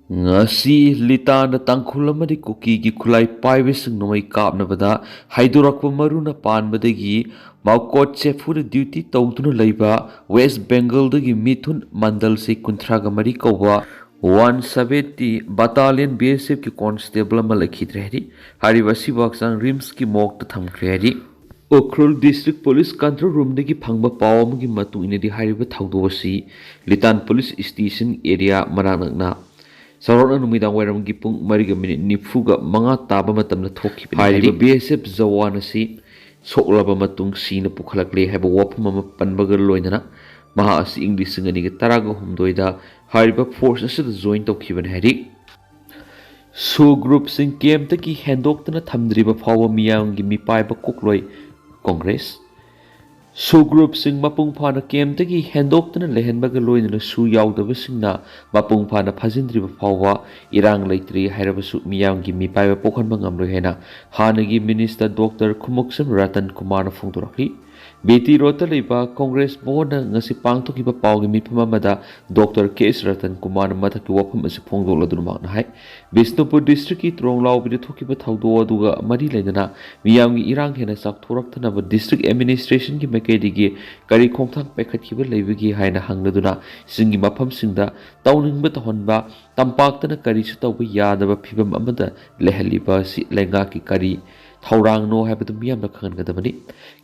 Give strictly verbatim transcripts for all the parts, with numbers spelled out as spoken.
ꯉꯁꯤ ꯂꯤꯇꯥꯟꯗ ꯇꯥꯡꯈꯨꯜ ꯑꯃꯗꯤ ꯀꯨꯀꯤꯒꯤ ꯈꯨꯠꯂꯥꯏ ꯄꯥꯏꯕꯁꯤꯡ ꯅꯣꯡꯃꯩ ꯀꯥꯞꯅꯕꯗ ꯍꯥꯏꯗꯣꯔꯛꯄ ꯃꯔꯨꯅ ꯄꯥꯟꯕꯗꯒꯤ ꯃꯥꯎꯀꯣꯠ ꯆꯦꯐꯨꯗ ꯗ꯭ꯌꯨꯇꯤ ꯇꯧꯗꯨꯅ ꯂꯩꯕ ꯋꯦꯁ ꯕꯦꯡꯒꯜꯗꯒꯤ ꯃꯤꯊꯨꯟ ꯃꯟꯗꯜꯁꯤ ꯀꯨꯟꯊ꯭ꯔꯥꯒ ꯃꯔꯤ ꯀꯧꯕ ꯋꯥꯟ ꯁꯕꯦꯟꯇꯤ ꯕꯇꯥꯂꯤꯌꯟ ꯕꯤ ꯑꯦꯁ ꯑꯦꯐꯀꯤ ꯀꯣꯟꯁꯇꯦꯕꯜ ꯑꯃ ꯂꯩꯈꯤꯗ꯭ꯔꯦ ꯍꯥꯏꯔꯤ꯫ ꯍꯥꯏꯔꯤꯕ ꯑꯁꯤꯕꯨ ꯍꯛꯆꯥꯡ ꯔꯤꯝꯁꯀꯤ ꯃꯣꯔꯒꯇ ꯊꯝꯈ꯭ꯔꯦ ꯍꯥꯏꯔꯤ꯫ ꯎꯈ꯭ꯔꯨꯜ ꯗꯤꯁꯇ꯭ꯔꯤꯛ ꯄꯨꯂꯤꯁ ꯀꯟꯇ꯭ꯔꯣꯜ ꯔꯨꯝꯗꯒꯤ ꯐꯪꯕ ꯄꯥꯎ ꯑꯃꯒꯤ ꯃꯇꯨꯡ ꯏꯟꯅꯗꯤ ꯍꯥꯏꯔꯤꯕ ꯊꯧꯗꯣꯛ ꯑꯁꯤ ꯂꯤꯇꯥꯟ ꯄꯨꯂꯤꯁ ꯁ꯭ꯇꯦꯁꯟ ꯑꯦꯔꯤꯌꯥ ꯃꯅꯥꯛ ꯅꯛꯅ ꯆꯥꯎꯔꯥꯛꯅ ꯅꯨꯃꯤꯗꯥꯡ ꯋꯥꯏꯔꯝꯒꯤ ꯄꯨꯡ ꯃꯔꯤꯒ ꯃꯤꯅꯤꯠ ꯅꯤꯐꯨꯒ ꯃꯉꯥ ꯇꯥꯕ ꯃꯇꯝꯗ ꯊꯣꯛꯈꯤꯕꯅꯤ꯫ ꯍꯥꯏꯔꯤꯕ ꯍꯥꯏꯔꯤ꯫ ꯕꯤ ꯑꯦꯁ ꯑꯦꯐ ꯖꯋꯥꯟ ꯑꯁꯤ ꯁꯣꯛꯂꯕ ꯃꯇꯨꯡ ꯁꯤꯅ ꯄꯨꯈꯠꯂꯛꯂꯦ ꯍꯥꯏꯕ ꯋꯥꯐꯝ ꯑꯃ ꯄꯟꯕꯒ ꯂꯣꯏꯅꯅ ꯃꯍꯥꯛ ꯑꯁꯤ ꯏꯪ ꯂꯤꯁꯤꯡ ꯑꯅꯤꯒ ꯇꯔꯥꯒ ꯍꯨꯝꯗꯣꯏꯗ ꯍꯥꯏꯔꯤꯕ ꯐꯣꯔꯁ ꯑꯁꯤꯗ ꯖꯣꯏꯟ ꯇꯧꯈꯤꯕꯅꯤ ꯍꯥꯏꯔꯤ꯫ ꯁꯨ ꯒ꯭ꯔꯨꯞꯁꯤꯡ ꯀꯦꯝꯞꯇꯒꯤ ꯍꯦꯟꯗꯣꯛꯇꯅ ꯊꯝꯗ꯭ꯔꯤꯕ ꯐꯥꯎꯕ ꯃꯤꯌꯥꯝꯒꯤ ꯃꯤꯄꯥꯏꯕ ꯀꯣꯛꯂꯣꯏ ꯀꯣꯡꯒ꯭ꯔꯦꯁ꯫ ꯁꯨ ꯒ꯭ꯔꯨꯞꯁꯤꯡ ꯃꯄꯨꯡ ꯐꯥꯅ ꯀꯦꯝꯞꯇꯒꯤ ꯍꯦꯟꯗꯣꯛꯇꯅ ꯂꯩꯍꯟꯕꯒ ꯂꯣꯏꯅꯅ ꯁꯨ ꯌꯥꯎꯗꯕꯁꯤꯡꯅ ꯃꯄꯨꯡ ꯐꯥꯅ ꯐꯥꯖꯤꯟꯗ꯭ꯔꯤꯕ ꯐꯥꯎꯕ ꯏꯔꯥꯡ ꯂꯩꯇ꯭ꯔꯤ ꯍꯥꯏꯔꯕꯁꯨ ꯃꯤꯌꯥꯝꯒꯤ ꯃꯤꯄꯥꯏꯕ ꯄꯣꯛꯍꯟꯕ ꯉꯝꯂꯣꯏ ꯍꯥꯏꯅ ꯍꯥꯟꯅꯒꯤ ꯃꯤꯅꯤꯁꯇꯔ ꯗꯣꯛꯇꯔ ꯈꯨꯃꯨꯛꯁꯝ ꯔꯇꯟ ꯀꯨꯃꯥꯔꯅ ꯐꯣꯡꯗꯣꯔꯛꯂꯤ꯫ ꯕꯤ ꯇꯤ ꯔꯣꯗꯇ ꯂꯩꯕ ꯀꯣꯡꯒ꯭ꯔꯦꯁ ꯚꯋꯟꯗ ꯉꯁꯤ ꯄꯥꯡꯊꯣꯛꯈꯤꯕ ꯄꯥꯎꯒꯤ ꯃꯤꯐꯝ ꯑꯃꯗ ꯗꯣꯛꯇꯔ ꯀꯦ ꯑꯦꯁ ꯔꯇꯟ ꯀꯨꯃꯥꯔꯅ ꯃꯊꯛꯀꯤ ꯋꯥꯐꯝ ꯑꯁꯤ ꯐꯣꯡꯗꯣꯛꯂꯗꯨꯅ ꯃꯍꯥꯛꯅ ꯍꯥꯏ, ꯕꯤꯁꯅꯨꯄꯨꯔ ꯗꯤꯁꯇ꯭ꯔꯤꯛꯀꯤ ꯇ꯭ꯔꯣꯡꯂꯥꯎꯕꯤꯗ ꯊꯣꯛꯈꯤꯕ ꯊꯧꯗꯣꯛ ꯑꯗꯨꯒ ꯃꯔꯤ ꯂꯩꯅꯅ ꯃꯤꯌꯥꯝꯒꯤ ꯏꯔꯥꯡ ꯍꯦꯟꯅ ꯆꯥꯎꯊꯣꯔꯛꯇꯅꯕ ꯗꯤꯁꯇ꯭ꯔꯤꯛ ꯑꯦꯗꯃꯤꯅꯤꯁꯇ꯭ꯔꯦꯁꯟꯒꯤ ꯃꯥꯏꯀꯩꯗꯒꯤ ꯀꯔꯤ ꯈꯣꯡꯊꯥꯡ ꯄꯥꯏꯈꯠꯈꯤꯕ ꯂꯩꯕꯒꯦ ꯍꯥꯏꯅ ꯍꯪꯂꯗꯨꯅ ꯆꯤꯡꯒꯤ ꯃꯐꯝꯁꯤꯡꯗ ꯇꯧꯅꯤꯡꯕ ꯇꯧꯍꯟꯕ, ꯇꯝꯄꯥꯛꯇꯅ ꯀꯔꯤꯁꯨ ꯇꯧꯕ ꯌꯥꯗꯕ ꯐꯤꯕꯝ ꯑꯃꯗ ꯂꯩꯍꯜꯂꯤꯕ ꯑꯁꯤ ꯂꯩꯉꯥꯛꯀꯤ ꯀꯔꯤ ꯊꯧꯔꯥꯡꯅꯣ ꯍꯥꯏꯕꯗꯨ ꯃꯤꯌꯥꯝꯅ ꯈꯪꯍꯟꯒꯗꯕꯅꯤ꯫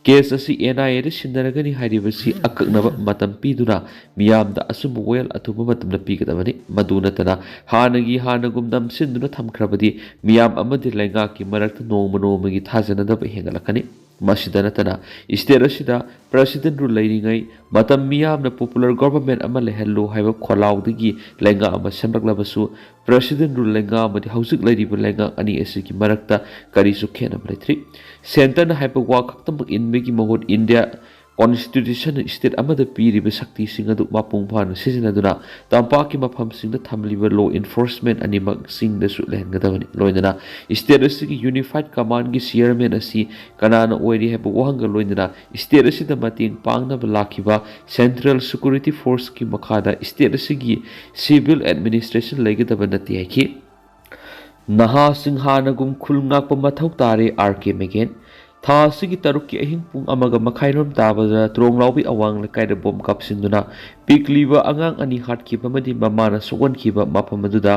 ꯀꯦꯁ ꯑꯁꯤ ꯑꯦꯟ ꯑꯥꯏ ꯑꯦꯗ ꯁꯤꯟꯅꯔꯒꯅꯤ ꯍꯥꯏꯔꯤꯕꯁꯤ ꯑꯀꯛꯅꯕ ꯃꯇꯝ ꯄꯤꯗꯨꯅ ꯃꯤꯌꯥꯝꯗ ꯑꯆꯨꯝꯕ ꯋꯥꯌꯦꯜ ꯑꯊꯨꯕ ꯃꯇꯝꯗ ꯄꯤꯒꯗꯕꯅꯤ꯫ ꯃꯗꯨ ꯅꯠꯇꯅ ꯍꯥꯟꯅꯒꯤ ꯍꯥꯟꯅꯒꯨꯝ ꯅꯝꯁꯤꯟꯗꯨꯅ ꯊꯝꯈ꯭ꯔꯕꯗꯤ ꯃꯤꯌꯥꯝ ꯑꯃꯗꯤ ꯂꯩꯉꯥꯛꯀꯤ ꯃꯔꯛꯇ ꯅꯣꯡꯃ ꯅꯣꯡꯃꯒꯤ ꯊꯥꯖꯅꯗꯕ ꯍꯦꯟꯒꯠꯂꯛꯀꯅꯤ꯫ ꯃꯁꯤꯗ ꯅꯠꯇꯅ ꯁ꯭ꯇꯦꯠ ꯑꯁꯤꯗ ꯄ꯭ꯔꯦꯁꯤꯗꯦꯟꯠ ꯔꯨꯜ ꯂꯩꯔꯤꯉꯩ ꯃꯇꯝ ꯃꯤꯌꯥꯝꯅ ꯄꯣꯄꯨꯂꯔ ꯒꯣꯚꯔꯟꯃꯦꯟꯠ ꯑꯃ ꯂꯩꯍꯜꯂꯨ ꯍꯥꯏꯕ ꯈꯣꯜꯂꯥꯎꯗꯒꯤ ꯂꯩꯉꯥꯛ ꯑꯃ ꯁꯦꯝꯂꯛꯂꯕꯁꯨ ꯄ꯭ꯔꯦꯁꯤꯗꯦꯟꯠ ꯔꯨꯜ ꯂꯩꯉꯥꯛ ꯑꯃꯗꯤ ꯍꯧꯖꯤꯛ ꯂꯩꯔꯤꯕ ꯂꯩꯉꯥꯛ ꯑꯅꯤ ꯑꯁꯤꯒꯤ ꯃꯔꯛꯇ ꯀꯔꯤꯁꯨ ꯈꯦꯠꯅꯕ ꯂꯩꯇ꯭ꯔꯤ꯫ ꯁꯦꯟꯇꯔꯅ ꯍꯥꯏꯕ ꯋꯥ ꯈꯛꯇꯃꯛ ꯏꯟꯕꯒꯤ ꯃꯍꯨꯠ ꯏꯟꯗꯤꯌꯥ Constitution state ꯑꯃꯗ ꯄꯤꯔꯤꯕ ꯁꯛꯇꯤꯁꯤꯡ ꯑꯗꯨ ꯃꯄꯨꯡ ꯐꯥꯅ ꯁꯤꯖꯤꯟꯅꯗꯨꯅ ꯇꯝꯄꯥꯛꯀꯤ ꯃꯐꯝꯁꯤꯡꯗ ꯊꯝꯂꯤꯕ law enforcement ꯑꯅꯤꯃꯛꯁꯤꯡꯗꯁꯨ ꯂꯩꯍꯟꯒꯗꯕꯅꯤ꯫ ꯂꯣꯏꯅꯅ state ꯑꯁꯤꯒꯤ unified commandꯒꯤ chairman ꯑꯁꯤ ꯀꯅꯥꯅ ꯑꯣꯏꯔꯤ ꯍꯥꯏꯕ ꯋꯥꯍꯪꯒ ꯂꯣꯏꯅꯅ state ꯑꯁꯤꯗ ꯃꯇꯦꯡ ꯄꯥꯡꯅꯕ ꯂꯥꯛꯈꯤꯕ central security forceꯀꯤ ꯃꯈꯥꯗ state ꯑꯁꯤꯒꯤ civil administration ꯂꯩꯒꯗꯕ ꯅꯠꯇꯦ ꯍꯥꯏꯈꯤ꯫ ꯅꯍꯥꯁꯤꯡ ꯍꯥꯟꯅꯒꯨꯝ ꯈꯨꯜ ꯉꯥꯛꯄ ꯃꯊꯧ ꯇꯥꯔꯦ, ꯑꯥꯔ ꯀꯦ ꯃꯦꯒꯦꯟ꯫ ꯊꯥ ꯑꯁꯤꯒꯤ ꯇꯔꯨꯛꯀꯤ ꯑꯍꯤꯡ ꯄꯨꯡ ꯑꯃꯒ ꯃꯈꯥꯏꯔꯣꯝ ꯇꯥꯕꯗ ꯇ꯭ꯔꯣꯡꯂꯥꯎꯕꯤ ꯑꯋꯥꯡ ꯂꯩꯀꯥꯏꯗ ꯕꯣꯝ ꯀꯥꯞꯁꯤꯟꯗꯨꯅ ꯄꯤꯛꯂꯤꯕ ꯑꯉꯥꯡ ꯑꯅꯤ ꯍꯥꯠꯈꯤꯕ ꯑꯃꯗꯤ ꯃꯃꯥꯅ ꯁꯣꯛꯍꯟꯈꯤꯕ ꯃꯐꯝ ꯑꯗꯨꯗ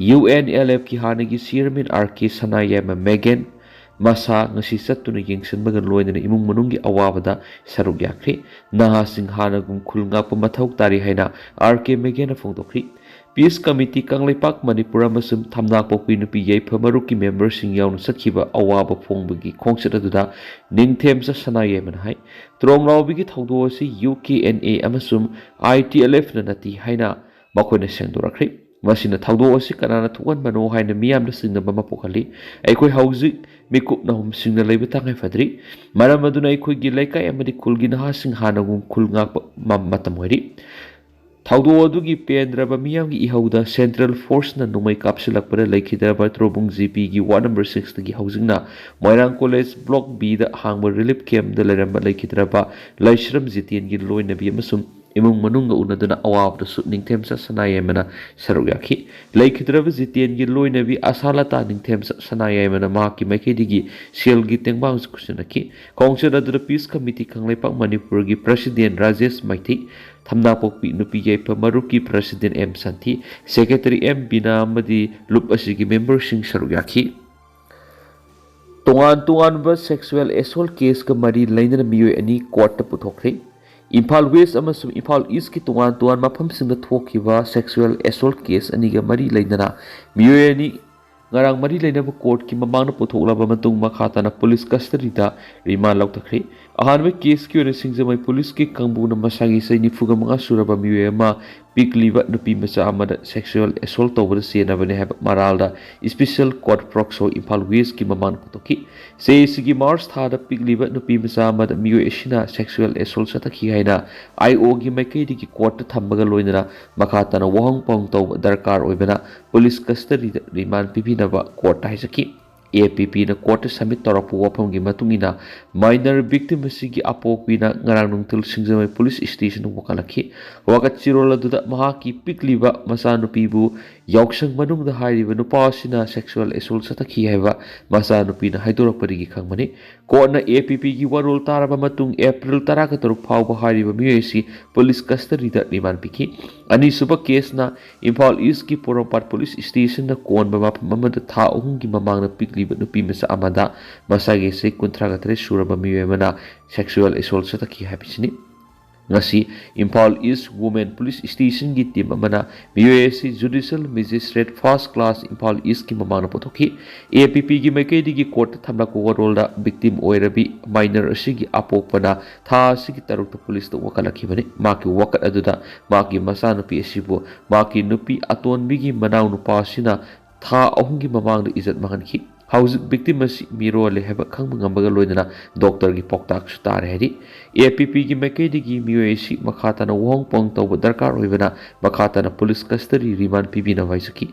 ꯌꯨ ꯑꯦꯟ ꯑꯦꯜ ꯑꯦꯐꯀꯤ ꯍꯥꯟꯅꯒꯤ chairman ꯑꯥꯔ ꯀꯦ ꯁꯅꯥꯌꯥꯏꯃ ꯃꯦꯒꯦꯟ ꯃꯁꯥ ꯉꯁꯤ ꯆꯠꯇꯨꯅ ꯌꯦꯡꯁꯤꯟꯕꯒ ꯂꯣꯏꯅꯅ ꯏꯃꯨꯡ ꯃꯅꯨꯡꯒꯤ ꯑꯋꯥꯕꯗ ꯁꯔꯨꯛ ꯌꯥꯈ꯭ꯔꯤ꯫ ꯅꯍꯥꯁꯤꯡ ꯍꯥꯟꯅꯒꯨꯝ ꯈꯨꯜ ꯉꯥꯛꯄ ꯃꯊꯧ ꯇꯥꯔꯤ ꯍꯥꯏꯅ ꯑꯥꯔ ꯀꯦ ꯃꯦꯒꯦꯟꯅ ꯐꯣꯡꯗꯣꯛꯈ꯭ꯔꯤ꯫ Peace Committee ꯀꯪꯂꯩꯄꯥꯛ ꯃꯅꯤꯄꯨꯔ ꯑꯃꯁꯨꯡ ꯊꯝꯅꯥꯄꯣꯛꯄꯤ ꯅꯨꯄꯤ ꯌꯥꯏꯐ ꯃꯔꯨꯞꯀꯤ memberꯁꯤꯡ ꯌꯥꯎꯅ ꯆꯠꯈꯤꯕ ꯑꯋꯥꯕ ꯐꯣꯡꯕꯒꯤ ꯈꯣꯡꯆꯠ ꯑꯗꯨꯗ ꯅꯤꯡꯊꯦꯝꯆꯥ ꯁꯅꯥꯌꯥꯏꯃꯅ ꯍꯥꯏ, ꯇ꯭ꯔꯣꯡꯂꯥꯎꯕꯤꯒꯤ ꯊꯧꯗꯣꯛ ꯑꯁꯤ ꯌꯨ ꯀꯦ ꯑꯦꯟ ꯑꯦ ꯑꯃꯁꯨꯡ ꯑꯥꯏ ꯇꯤ ꯑꯦꯜ ꯑꯦꯐꯅ ꯅꯠꯇꯦ ꯍꯥꯏꯅ ꯃꯈꯣꯏꯅ ꯁꯦꯡꯗꯣꯔꯛꯈ꯭ꯔꯤ꯫ ꯃꯁꯤꯅ ꯊꯧꯗꯣꯛ ꯑꯁꯤ ꯀꯅꯥꯅ ꯊꯣꯛꯍꯟꯕꯅꯣ ꯍꯥꯏꯅ ꯃꯤꯌꯥꯝꯗ ꯆꯤꯡꯅꯕ ꯑꯃ ꯄꯣꯛꯍꯜꯂꯤ꯫ ꯑꯩꯈꯣꯏ ꯍꯧꯖꯤꯛ ꯃꯤꯀꯨꯞ ꯅꯥꯍꯨꯝꯁꯤꯡꯅ ꯂꯩꯕ ꯇꯉꯥꯏ ꯐꯗ꯭ꯔꯤ꯫ ꯃꯔꯝ ꯑꯗꯨꯅ ꯑꯩꯈꯣꯏꯒꯤ ꯂꯩꯀꯥꯏ ꯑꯃꯗꯤ ꯈꯨꯜꯒꯤ ꯅꯍꯥꯁꯤꯡ ꯍꯥꯟꯅꯒꯨꯝ ꯈꯨꯜ ꯉꯥꯛꯄ ꯃ-, ꯃꯇꯝ ꯑꯣꯏꯔꯤ꯫ ꯊꯧꯗꯣꯛ ꯑꯗꯨꯒꯤ ꯄꯦꯟꯗ꯭ꯔꯕ ꯃꯤꯌꯥꯝꯒꯤ ꯏꯍꯧꯗ central forceꯅ ꯅꯣꯡꯃꯩ ꯀꯥꯞꯁꯤꯜꯂꯛꯄꯗ ꯂꯩꯈꯤꯗ꯭ꯔꯕ ꯇ꯭ꯔꯣꯕꯨꯡ ꯖꯤ ꯄꯤꯒꯤ ward number sixꯇꯒꯤ ꯍꯧꯖꯤꯛꯅ ꯃꯣꯏꯔꯥꯡ college block Bꯗ ꯍꯥꯡꯕ relief campꯇ ꯂꯩꯔꯝꯕ ꯂꯩꯈꯤꯗ꯭ꯔꯕ ꯂꯩꯁ꯭ꯔꯝ ꯖꯤꯇꯦꯟꯒꯤ ꯂꯣꯏꯅꯕꯤ ꯑꯃꯁꯨꯡ ꯏꯃꯨꯡ ꯃꯅꯨꯡꯒ ꯎꯅꯗꯨꯅ ꯑꯋꯥꯕꯗꯁꯨ ꯅꯤꯡꯊꯦꯝꯆꯥ ꯁꯅꯥꯌꯥꯏꯃꯅ ꯁꯔꯨꯛ ꯌꯥꯈꯤ꯫ ꯂꯩꯈꯤꯗ꯭ꯔꯕ ꯖꯤꯇꯦꯟꯒꯤ ꯂꯣꯏꯅꯕꯤ ꯑꯁꯥꯂꯇꯥ ꯅꯤꯡꯊꯦꯝꯆꯥ ꯁꯅꯥꯌꯥꯏꯃꯅ ꯃꯍꯥꯛꯀꯤ ꯃꯥꯏꯀꯩꯗꯒꯤ ꯁꯦꯜꯒꯤ ꯇꯦꯡꯕꯥꯡꯁꯨ ꯈꯨꯠꯁꯤꯟꯅꯈꯤ꯫ ꯈꯣꯡꯆꯠ ꯑꯗꯨꯗ Peace Committee ꯀꯪꯂꯩꯄꯥꯛ ꯃꯅꯤꯄꯨꯔꯒꯤ president ꯔꯥꯖꯦꯁ ꯃꯩꯊꯤ, ꯊꯝꯅꯥꯄꯣꯛꯄꯤ ꯅꯨꯄꯤ ꯌꯥꯏꯐ ꯃꯔꯨꯞꯀꯤ president ꯑꯦꯝ ꯁꯥꯟꯊꯤ, secretary ꯑꯦꯝ ꯕꯤꯅꯥ ꯑꯃꯗꯤ ꯂꯨꯞ ꯑꯁꯤꯒꯤ memberꯁꯤꯡ ꯁꯔꯨꯛ ꯌꯥꯈꯤ꯫ ꯇꯣꯉꯥꯟ ꯇꯣꯉꯥꯟꯕ sexual assault caseꯀ ꯃꯔꯤ ꯂꯩꯅꯅ ꯃꯤꯑꯣꯏ ꯑꯅꯤ courtꯇ ꯄꯨꯊꯣꯛꯈ꯭ꯔꯦ꯫ ꯏꯝꯐꯥꯜ West ꯑꯃꯁꯨꯡ ꯏꯝꯐꯥꯜ Eastꯀꯤ ꯇꯣꯉꯥꯟ ꯇꯣꯉꯥꯟꯕ ꯃꯐꯝꯁꯤꯡꯗ ꯊꯣꯛꯈꯤꯕ sexual assault case ꯑꯅꯤꯒ ꯃꯔꯤ ꯂꯩꯅꯅ ꯃꯤꯑꯣꯏ ꯑꯅꯤ ꯉꯔꯥꯡ ꯃꯔꯤ ꯂꯩꯅꯕ ꯀꯣꯔꯠꯀꯤ ꯃꯃꯥꯡꯗ ꯄꯨꯊꯣꯛꯂꯕ ꯃꯇꯨꯡ ꯃꯈꯥ ꯇꯥꯅ ꯄꯨꯂꯤꯁ ꯀꯁꯇꯗꯤꯗ ꯔꯤꯃꯥꯟ ꯂꯧꯊꯈ꯭ꯔꯦ꯫ ꯑꯍꯥꯟꯕ ꯀꯦꯁꯀꯤ ꯑꯣꯏꯅ ꯁꯤꯡꯖꯃꯩ ꯄꯨꯂꯤꯁꯀꯤ ꯀꯥꯡꯕꯨꯅ ꯃꯁꯥꯒꯤ ꯆꯍꯤ ꯅꯤꯐꯨꯒ ꯃꯉꯥ ꯁꯨꯔꯕ ꯃꯤꯑꯣꯏ ꯑꯃ ꯄꯤꯛꯂꯤꯕ ꯅꯨꯄꯤ ꯃꯆꯥ ꯑꯃꯗ ꯁꯦꯛꯁꯨꯑꯦꯜ ꯑꯦꯁꯣꯜ ꯇꯧꯕꯗ ꯆꯦꯟꯅꯕꯅꯤ ꯍꯥꯏꯕ ꯃꯔꯥꯜꯗ ꯏꯁꯄꯤꯁꯦꯜ ꯀꯣꯔꯠ ꯄꯣꯛꯁꯣ ꯏꯝꯐꯥꯜ ꯋꯦꯁꯀꯤ ꯃꯃꯥꯡꯗ ꯄꯨꯊꯣꯛꯈꯤ꯫ ꯆꯦ ꯑꯁꯤꯒꯤ ꯃꯥꯔꯆ ꯊꯥꯗ ꯄꯤꯛꯂꯤꯕ ꯅꯨꯄꯤ ꯃꯆꯥ ꯑꯃꯗ ꯃꯤꯑꯣꯏ ꯑꯁꯤꯅ ꯁꯦꯛꯁꯨꯑꯦꯜ ꯑꯦꯁꯣꯜ ꯆꯠꯊꯈꯤ ꯍꯥꯏꯅ ꯑꯥꯏ ꯑꯣꯒꯤ ꯃꯥꯏꯀꯩꯗꯒꯤ ꯀꯣꯔꯠꯇ ꯊꯝꯕꯒ ꯂꯣꯏꯅꯅ ꯃꯈꯥ ꯇꯥꯅ ꯋꯥꯍꯪ ꯄꯥꯎꯍꯪ ꯇꯧꯕ ꯗꯔꯀꯥꯔ ꯑꯣꯏꯕꯅ ꯄꯨꯂꯤꯁ ꯀꯁꯇꯗꯤꯗ ꯔꯤꯃꯥꯟ ꯄꯤꯕꯤꯅꯕ ꯀꯣꯔꯠꯇ ꯍꯥꯏꯖꯈꯤ꯫ ꯑꯦ ꯄꯤ ꯄꯤꯅ ꯀꯣꯔꯠꯇ ꯁꯕꯃꯤꯠ ꯇꯧꯔꯛꯄ ꯋꯥꯐꯝꯒꯤ ꯃꯇꯨꯡ ꯏꯟꯅ ꯃꯥꯏꯅꯔ ꯚꯤꯛꯇꯤꯝ ꯑꯁꯤꯒꯤ ꯑꯄꯣꯛꯄꯤꯅ ꯉꯔꯥꯡ ꯅꯨꯡꯊꯤꯜ ꯁꯤꯡꯖꯃꯩ ꯄꯨꯂꯤꯁ ꯁ꯭ꯇꯦꯁꯟꯗ ꯋꯥꯀꯠꯂꯛꯈꯤ꯫ ꯋꯥꯀꯠ ꯆꯦꯔꯣꯜ ꯑꯗꯨꯗ ꯃꯍꯥꯛꯀꯤ ꯄꯤꯛꯂꯤꯕ ꯃꯆꯥꯅꯨꯄꯤꯕꯨ ꯌꯥꯎꯁꯪ ꯃꯅꯨꯡꯗ ꯍꯥꯏꯔꯤꯕ ꯅꯨꯄꯥ ꯑꯁꯤꯅ ꯁꯦꯛꯁꯨꯑꯦꯜ ꯑꯦꯁꯣꯜ ꯆꯠꯊꯈꯤ ꯍꯥꯏꯕ ꯃꯆꯥꯅꯨꯄꯤꯅ ꯍꯥꯏꯗꯣꯔꯛꯄꯗꯒꯤ ꯈꯪꯕꯅꯤ꯫ ꯀꯣꯔꯠꯅ ꯑꯦ ꯄꯤ ꯄꯤꯒꯤ ꯋꯥꯔꯣꯜ ꯇꯥꯔꯕ ꯃꯇꯨꯡ ꯑꯦꯄ꯭ꯔꯤꯜ ꯇꯔꯥꯒ ꯇꯔꯨꯛ ꯐꯥꯎꯕ ꯍꯥꯏꯔꯤꯕ ꯃꯤꯑꯣꯏ ꯑꯁꯤ ꯄꯨꯂꯤꯁ ꯀꯁꯇꯗꯤꯗ ꯔꯤꯃꯥꯟ ꯄꯤꯈꯤ꯫ ꯑꯅꯤꯁꯨꯕ ꯀꯦꯁꯅ ꯏꯝꯐꯥꯜ ꯏꯁꯀꯤ ꯄꯣꯔꯣꯝꯄꯥꯠ ꯄꯨꯂꯤꯁ ꯁ꯭ꯇꯦꯁꯟꯗ ꯀꯣꯟꯕ ꯃꯐꯝ ꯑꯃꯗ ꯊꯥ ꯑꯍꯨꯝꯒꯤ ꯃꯃꯥꯡꯗ ꯄꯤꯛꯂꯤꯕ ꯅꯨꯄꯤ ꯃꯆꯥ ꯑꯃꯗ ꯃꯁꯥꯒꯤ ꯆꯍꯤ ꯀꯨꯟꯊ꯭ꯔꯥꯒ ꯇꯔꯦꯠ ꯁꯨꯔꯕ ꯃꯤꯑꯣꯏ ꯑꯃꯅ ꯁꯦꯛꯁꯨꯑꯦꯜ ꯑꯦꯁꯣꯜ ꯆꯠꯊꯈꯤ ꯍꯥꯏꯕꯁꯤꯅꯤ꯫ ꯉꯁꯤ ꯏꯝꯐꯥꯜ ꯏꯁ ꯋꯨꯃꯦꯟ ꯄꯨꯂꯤꯁ ꯁ꯭ꯇꯦꯁꯟꯒꯤ ꯇꯤꯝ ꯑꯃꯅ ꯃꯤꯑꯣꯏ ꯑꯁꯤ ꯖꯨꯗꯤꯁꯤꯌꯦꯜ ꯃꯦꯖꯤꯁꯇ꯭ꯔꯦꯠ ꯐꯥꯔꯁ ꯀ꯭ꯂꯥꯁ ꯏꯝꯐꯥꯜ ꯏꯁꯀꯤ ꯃꯃꯥꯡꯗ ꯄꯨꯊꯣꯛꯈꯤ꯫ ꯑꯦ ꯄꯤ ꯄꯤꯒꯤ ꯃꯥꯏꯀꯩꯗꯒꯤ ꯀꯣꯔꯠꯇ ꯊꯝꯂꯛꯄ ꯋꯥꯔꯣꯜꯗ ꯚꯤꯛꯇꯤꯝ ꯑꯣꯏꯔꯕꯤ ꯃꯥꯏꯅꯔ ꯑꯁꯤꯒꯤ ꯑꯄꯣꯛꯄꯅ ꯊꯥ ꯑꯁꯤꯒꯤ ꯇꯔꯨꯛꯇ ꯄꯨꯂꯤꯁꯇ ꯋꯥꯀꯠꯂꯛꯈꯤꯕꯅꯤ꯫ ꯃꯍꯥꯛꯀꯤ ꯋꯥꯀꯠ ꯑꯗꯨꯗ ꯃꯍꯥꯛꯀꯤ ꯃꯆꯥꯅꯨꯄꯤ ꯑꯁꯤꯕꯨ ꯃꯍꯥꯛꯀꯤ ꯅꯨꯄꯤ ꯑꯇꯣꯟꯕꯤꯒꯤ ꯃꯅꯥꯎ ꯅꯨꯄꯥ ꯑꯁꯤꯅ ꯊꯥ ꯑꯍꯨꯝꯒꯤ ꯃꯃꯥꯡꯗ ꯏꯖꯠ ꯃꯥꯡꯍꯟꯈꯤ꯫ ꯍꯧꯖꯤꯛ ꯚꯤꯛꯇꯤꯝ ꯑꯁꯤ ꯃꯤꯔꯣꯜꯂꯦ ꯍꯥꯏꯕ ꯈꯪꯕ ꯉꯝꯕꯒ ꯂꯣꯏꯅꯅ ꯗꯣꯛꯇꯔꯒꯤ ꯄꯥꯎꯇꯥꯛꯁꯨ ꯇꯥꯔꯦ ꯍꯥꯏꯔꯤ꯫ ꯑꯦ ꯄꯤ ꯄꯤꯒꯤ ꯃꯥꯏꯀꯩꯗꯒꯤ ꯃꯤꯑꯣꯏ ꯑꯁꯤ ꯃꯈꯥ ꯇꯥꯅ ꯋꯥꯍꯪ ꯄꯥꯎꯍꯪ ꯇꯧꯕ ꯗꯔꯀꯥꯔ ꯑꯣꯏꯕꯅ ꯃꯈꯥ ꯇꯥꯅ ꯄꯨꯂꯤꯁ ꯀꯁꯇꯗꯤ ꯔꯤꯃꯥꯟ ꯄꯤꯕꯤꯅꯕ ꯍꯥꯏꯖꯈꯤ꯫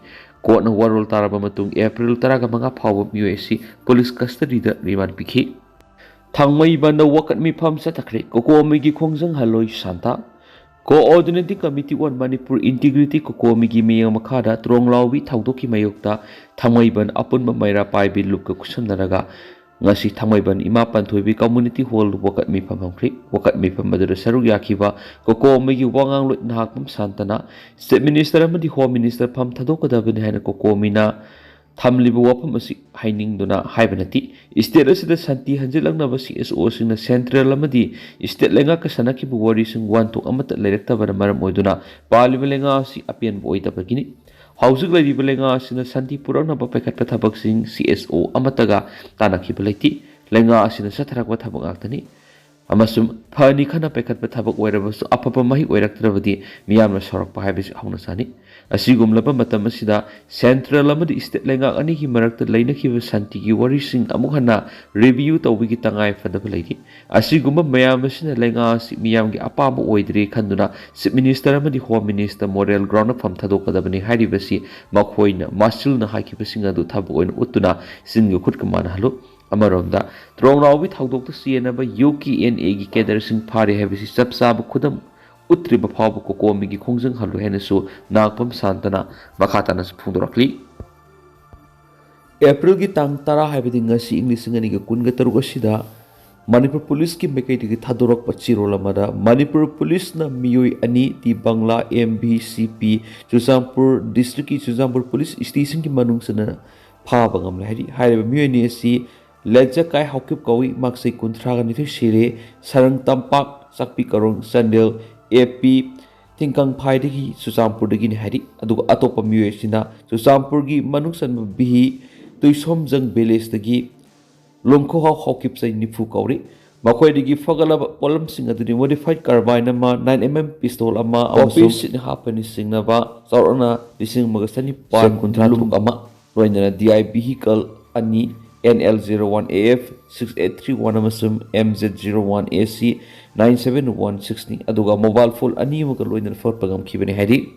ꯀꯣꯔꯠꯅ ꯋꯥꯔꯣꯜ ꯇꯥꯔꯕ ꯃꯇꯨꯡ ꯑꯦꯄ꯭ꯔꯤꯜ ꯇꯔꯥꯒ ꯃꯉꯥ ꯐꯥꯎꯕ ꯃꯤꯑꯣꯏ ꯑꯁꯤ ꯄꯨꯂꯤꯁ ꯀꯁꯇꯗꯤꯗ ꯔꯤꯃꯥꯟ ꯄꯤꯈꯤ꯫ ꯊꯥꯡꯃꯩꯕꯟꯗ ꯋꯥꯀꯠ ꯃꯤꯐꯝ ꯆꯠꯊꯈ꯭ꯔꯦ꯫ ꯀꯣꯀꯣꯃꯤꯒꯤ ꯈꯣꯡꯖꯪ ꯍꯜꯂꯣꯏ ꯁꯥꯟꯇ꯫ Coordinating Committee on Manipur Integrity ꯀꯣꯀꯣꯃꯤꯒꯤ ꯃꯤꯠꯌꯦꯡ ꯃꯈꯥꯗ ꯇ꯭ꯔꯣꯡꯂꯥꯎꯕꯤ ꯊꯧꯗꯣꯛꯀꯤ ꯃꯥꯌꯣꯛꯇ ꯊꯥꯡꯃꯩꯕꯟ ꯑꯄꯨꯟꯕ ꯃꯩꯔꯥ ꯄꯥꯏꯕꯤ ꯂꯨꯞꯀ ꯈꯨꯠꯁꯝꯅꯔꯒ ꯉꯁꯤ ꯊꯥꯡꯃꯩꯕꯟ ꯏꯃꯥ ꯄꯥꯟꯊꯣꯏꯕꯤ ꯀꯝꯃ꯭ꯌꯨꯅꯤꯇꯤ ꯍꯣꯜꯗ ꯋꯥꯀꯠ ꯃꯤꯐꯝ ꯍꯧꯈ꯭ꯔꯤ꯫ ꯋꯥꯀꯠ ꯃꯤꯐꯝ ꯑꯗꯨꯗ ꯁꯔꯨꯛ ꯌꯥꯈꯤꯕ ꯀꯣꯀꯣꯃꯤꯒꯤ ꯋꯥ ꯉꯥꯡꯂꯣꯏ ꯅꯍꯥꯛꯄꯝ ꯁꯥꯟꯇꯅ ꯁ꯭ꯇꯦꯠ ꯃꯤꯅꯤꯁꯇꯔ ꯑꯃꯗꯤ ꯍꯣꯝ ꯃꯤꯅꯤꯁꯇꯔ ꯐꯝ ꯊꯥꯗꯣꯛꯀꯗꯕꯅꯤ ꯍꯥꯏꯅ ꯀꯣꯀꯣꯃꯤꯅ ꯊꯝꯂꯤꯕ ꯋꯥꯐꯝ ꯑꯁꯤ ꯍꯥꯏꯅꯤꯡꯗꯨꯅ ꯍꯥꯏꯕ ꯅꯠꯇꯦ꯫ ꯁ꯭ꯇꯦꯠ ꯑꯁꯤꯗ ꯁꯥꯟꯇꯤ ꯍꯟꯖꯤꯜꯂꯛꯅꯕ ꯁꯤ ꯑꯦꯁ ꯑꯣꯁꯤꯡꯅ ꯁꯦꯟꯇ꯭ꯔꯦꯜ ꯑꯃꯗꯤ ꯁ꯭ꯇꯦꯠ ꯂꯩꯉꯥꯛꯀ ꯁꯥꯟꯅꯈꯤꯕ ꯋꯥꯔꯤꯁꯤꯡ ꯋꯥꯍꯟꯊꯣꯛ ꯑꯃꯠꯇ ꯂꯩꯔꯛꯇꯕꯅ ꯃꯔꯝ ꯑꯣꯏꯗꯨꯅ ꯄꯥꯜꯂꯤꯕ ꯂꯩꯉꯥꯛ ꯑꯁꯤ ꯑꯄꯦꯟꯕ ꯑꯣꯏꯗꯕꯒꯤꯅꯤ꯫ ꯍꯧꯖꯤꯛ ꯂꯩꯔꯤꯕ ꯂꯩꯉꯥꯛ ꯑꯁꯤꯅ ꯁꯥꯟꯇꯤ ꯄꯨꯔꯛꯅꯕ ꯄꯥꯏꯈꯠꯄ ꯊꯕꯛꯁꯤꯡ ꯁꯤ ꯑꯦꯁ ꯑꯣ ꯑꯃꯠꯇꯒ ꯇꯥꯟꯅꯈꯤꯕ ꯂꯩꯇꯦ꯫ ꯂꯩꯉꯥꯛ ꯑꯁꯤꯅ ꯆꯠꯊꯔꯛꯄ ꯊꯕꯛ ꯉꯥꯛꯇꯅꯤ꯫ ꯑꯃꯁꯨꯡ ꯐꯅꯤ ꯈꯟꯅ ꯄꯥꯏꯈꯠꯄ ꯊꯕꯛ ꯑꯣꯏꯔꯕꯁꯨ ꯑꯐꯕ ꯃꯍꯩ ꯑꯣꯏꯔꯛꯇ꯭ꯔꯕꯗꯤ ꯃꯤꯌꯥꯝꯅ ꯁꯥꯎꯔꯛꯄ ꯍꯥꯏꯕꯁꯤ ꯍꯧꯅ ꯁꯥꯅꯤ꯫ ꯑꯁꯤꯒꯨꯝꯂꯕ ꯃꯇꯝ ꯑꯁꯤꯗ ꯁꯦꯟꯇ꯭ꯔꯦꯜ ꯑꯃꯗꯤ ꯁ꯭ꯇꯦꯠ ꯂꯩꯉꯥꯛ ꯑꯅꯤꯒꯤ ꯃꯔꯛꯇ ꯂꯩꯅꯈꯤꯕ ꯁꯥꯟꯇꯤꯒꯤ ꯋꯥꯔꯤꯁꯤꯡ ꯑꯃꯨꯛ ꯍꯟꯅ ꯔꯤꯚꯤꯌꯨ ꯇꯧꯕꯒꯤ ꯇꯉꯥꯏ ꯐꯗꯕ ꯂꯩꯔꯤ꯫ ꯑꯁꯤꯒꯨꯝꯕ ꯃꯌꯥꯝ ꯑꯁꯤꯅ ꯂꯩꯉꯥꯛ ꯑꯁꯤ ꯃꯤꯌꯥꯝꯒꯤ ꯑꯄꯥꯝꯕ ꯑꯣꯏꯗ꯭ꯔꯦ ꯈꯟꯗꯨꯅ ꯆꯤꯐ ꯃꯤꯅꯤꯁꯇꯔ ꯑꯃꯗꯤ ꯍꯣꯝ ꯃꯤꯅꯤꯁꯇꯔ ꯃꯣꯔꯦꯜ ꯒ꯭ꯔꯥꯎꯟꯗ ꯐꯝ ꯊꯥꯗꯣꯛꯀꯗꯕꯅꯤ ꯍꯥꯏꯔꯤꯕꯁꯤ ꯃꯈꯣꯏꯅ ꯃꯥꯁꯤꯜꯅ ꯍꯥꯏꯈꯤꯕꯁꯤꯡ ꯑꯗꯨ ꯊꯕꯛ ꯑꯣꯏꯅ ꯎꯠꯇꯨꯅ ꯆꯤꯟꯒ ꯈꯨꯠꯀ ꯃꯥꯟꯅꯍꯜꯂꯨ꯫ ꯑꯃꯔꯣꯝꯗ ꯇ꯭ꯔꯣꯡꯅꯥꯎꯕꯤ ꯊꯧꯗꯣꯛꯇ ꯆꯦꯟꯅꯕ ꯌꯨ ꯀꯦ ꯑꯦꯟ ꯑꯦꯒꯤ ꯀꯦꯗꯔꯁꯤꯡ ꯐꯥꯔꯦ ꯍꯥꯏꯕꯁꯤ ꯆꯞ ꯆꯥꯕ ꯈꯨꯗꯝ ꯎꯠꯇ꯭ꯔꯤꯕ ꯐꯥꯎꯕ ꯀꯣꯀꯣꯃꯤꯒꯤ ꯈꯣꯡꯖꯪ ꯍꯜꯂꯣꯏ ꯍꯥꯏꯅꯁꯨ ꯅꯥꯛꯄꯝ ꯁꯥꯟꯇꯅ ꯃꯈꯥ ꯇꯥꯅꯁꯨ ꯐꯣꯡꯗꯣꯔꯛꯂꯤ꯫ ꯑꯦꯄ꯭ꯔꯤꯜꯒꯤ ꯇꯥꯡ ꯇꯔꯥ ꯍꯥꯏꯕꯗꯤ ꯉꯁꯤ ꯏꯪ ꯂꯤꯁꯤꯡ ꯑꯅꯤꯒ ꯀꯨꯟꯒ ꯇꯔꯨꯛ ꯑꯁꯤꯗ ꯃꯅꯤꯄꯨꯔ ꯄꯨꯂꯤꯁꯀꯤ ꯃꯥꯏꯀꯩꯗꯒꯤ ꯊꯥꯗꯣꯔꯛꯄ ꯆꯦꯔꯣꯜ ꯑꯃꯗ ꯃꯅꯤꯄꯨꯔ ꯄꯨꯂꯤꯁꯅ ꯃꯤꯑꯣꯏ ꯑꯅꯤ ꯇꯤ ꯕꯪꯂꯥ ꯑꯦꯝ ꯚꯤ ꯁꯤ ꯄꯤ ꯆꯨꯔꯆꯥꯟꯄꯨꯔ ꯗꯤꯁꯇ꯭ꯔꯤꯛꯀꯤ ꯆꯨꯔꯆꯥꯟꯄꯨꯔ ꯄꯨꯂꯤꯁ ꯁ꯭ꯇꯦꯁꯟꯒꯤ ꯃꯅꯨꯡ ꯆꯟꯅ ꯐꯥꯕ ꯉꯝꯂꯦ ꯍꯥꯏꯔꯤ꯫ ꯍꯥꯏꯔꯤꯕ ꯃꯤꯑꯣꯏ ꯑꯅꯤ ꯑꯁꯤ ꯂꯦꯖꯀꯥꯏ ꯍꯥꯎꯀꯤꯞ ꯀꯧꯏ, ꯃꯍꯥꯛꯁꯤ ꯀꯨꯟꯊ꯭ꯔꯥꯒ ꯅꯤꯊꯣꯏ ꯁꯤꯔꯦ, ꯁꯔꯪ ꯇꯝꯄꯥꯛ, ꯆꯥꯛꯄꯤ ꯀꯔꯣꯡ, ꯆꯥꯟꯗꯦꯜ, ꯑꯦ ꯄꯤ ꯊꯤꯡꯀꯪꯐꯥꯏꯗꯒꯤ ꯆꯨꯔꯆꯥꯟꯄꯨꯔꯗꯒꯤꯅꯤ ꯍꯥꯏꯔꯤ꯫ ꯑꯗꯨꯒ ꯑꯇꯣꯞꯄ ꯃꯤꯑꯣꯏ ꯑꯁꯤꯅ ꯆꯨꯔꯆꯥꯟꯄꯨꯔꯒꯤ ꯃꯅꯨꯡ ꯆꯟꯕ ꯕꯤꯍꯤ ꯇꯨꯏꯁꯣꯝꯖꯪ ꯚꯤꯂꯦꯖꯇꯒꯤ ꯂꯣꯡꯈꯣꯍꯥꯎ ꯍꯥꯎꯀꯤꯞ ꯆꯍꯤ ꯅꯤꯐꯨ ꯀꯧꯔꯤ꯫ ꯃꯈꯣꯏꯗꯒꯤ ꯐꯒꯠꯂꯕ ꯄꯣꯠꯂꯝꯁꯤꯡ ꯑꯗꯨꯗꯤ ꯃꯣꯗꯤꯐꯥꯏꯠ ꯀꯥꯔꯕꯥꯏꯟ ꯑꯃ, ꯅꯥꯏꯟ ꯑꯦꯝ ꯑꯦꯝ ꯄꯤꯁꯇꯣꯜ ꯑꯃ ꯑꯃꯁꯨꯡ ꯁꯤꯠꯅ ꯍꯥꯞꯄꯅ ꯆꯤꯡꯅꯕ ꯆꯥꯎꯔꯥꯛꯅ ꯂꯤꯁꯤꯡ ꯑꯃꯒ ꯆꯅꯤꯄꯥꯟ ꯀꯨꯟꯊ꯭ꯔꯥ ꯇꯔꯨꯛ ꯑꯃ, ꯂꯣꯏꯅꯅ ꯗꯤ ꯑꯥꯏ ꯚꯤꯍꯤꯀꯜ ꯑꯅꯤ, N L zero one A F six eight three one ꯑꯃꯁꯨꯡ M Z zero one A C nine seven one ꯁꯤꯛꯁꯅꯤ, ꯑꯗꯨꯒ ꯃꯣꯕꯥꯏꯜ ꯐꯣꯟ ꯑꯅꯤ ꯑꯃꯒ ꯂꯣꯏꯅꯅ ꯐꯒꯠꯄ ꯉꯝꯈꯤꯕꯅꯤ ꯍꯥꯏꯔꯤ꯫